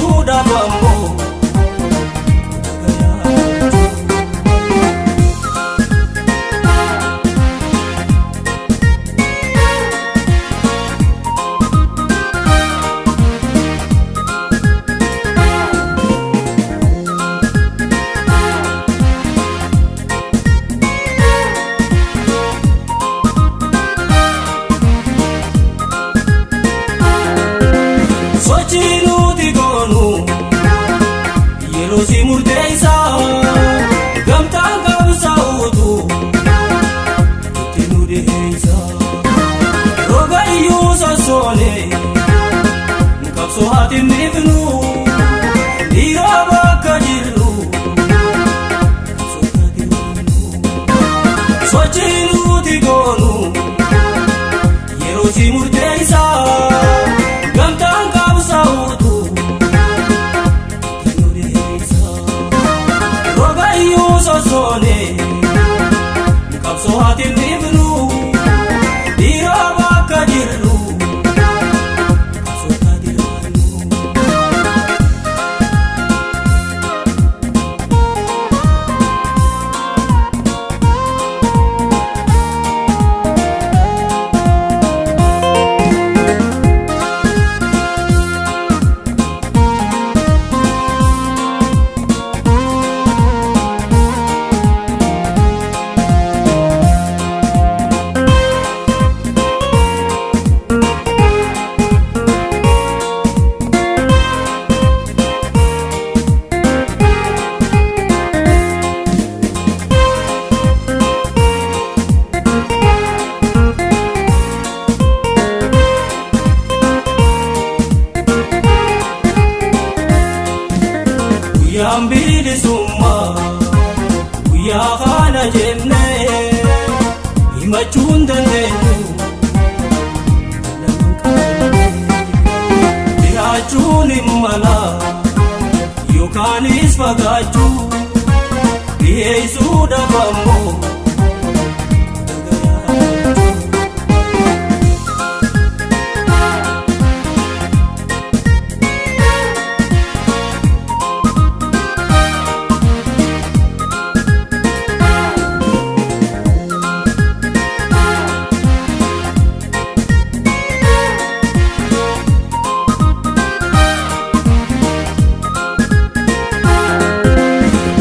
Dhiyeessuudhaaf ammoo sochii nuti goonu yeroo si murteessa gamtaan qabsaa'utu itti nu dhiheessa roga iyyuu sossoone qabsoo haati nifnu dhiira bakka jirru qabsoo taati waannu sochii nuti goonu yeroo si murteessa gamtaan qabsaa'utu itti nu dhiheessa roga iyyuu sossoone qabsoo haati nifnu dhiira bakka jirru qabsoo taati waannu. Guyyaan bilisummaa guyyaa kana jennee himachuu hin dandeenyu. Dhiyaachuun hin mala yookaanis fagaachuu dhiyeessuudhaaf ammoo.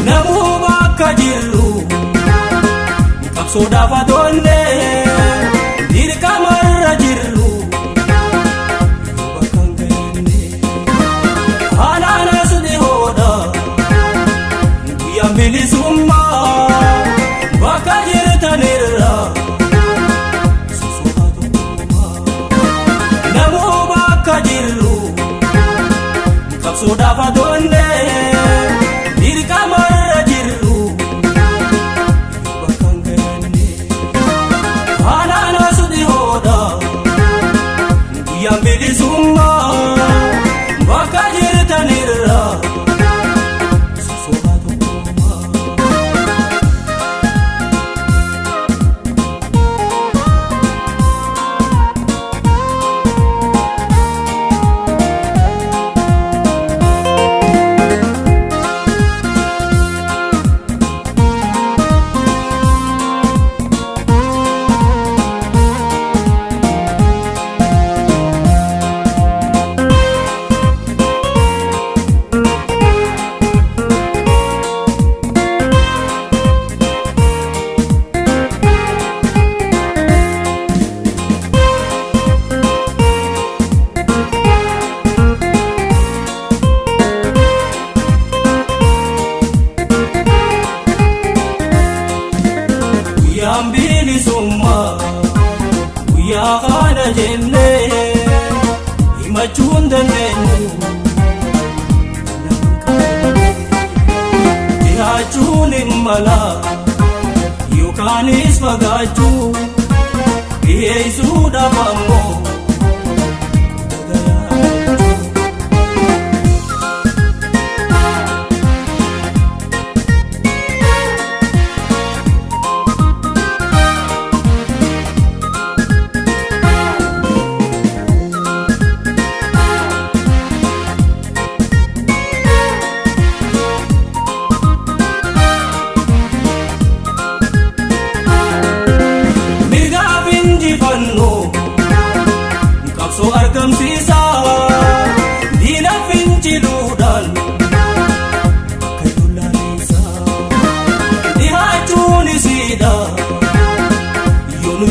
Namuu bakka jirru qabsoodhaaf atoonne dirqamarra jirru yoo bakka hin geenye haalaan as dhihoodha guyyaan bilisummaa bakka jirtanirra sosohaa tokkummaa. Namuu bakka jirru qabsoodhaaf atoonne dirqamarra jirru yoo bakka hin geenye haalaan as dhihoodha guyyaan bilisummaa bakka jirtanirra sosohaa tokkummaa. Guyyaan bilisummaa guyyaa kana jennee himachuu hin dandeenyu. Dhiyaachuun hin mala yookaanis fagaachuu dhiyeessuudhaaf ammoo.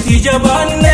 Nuti jabaannee.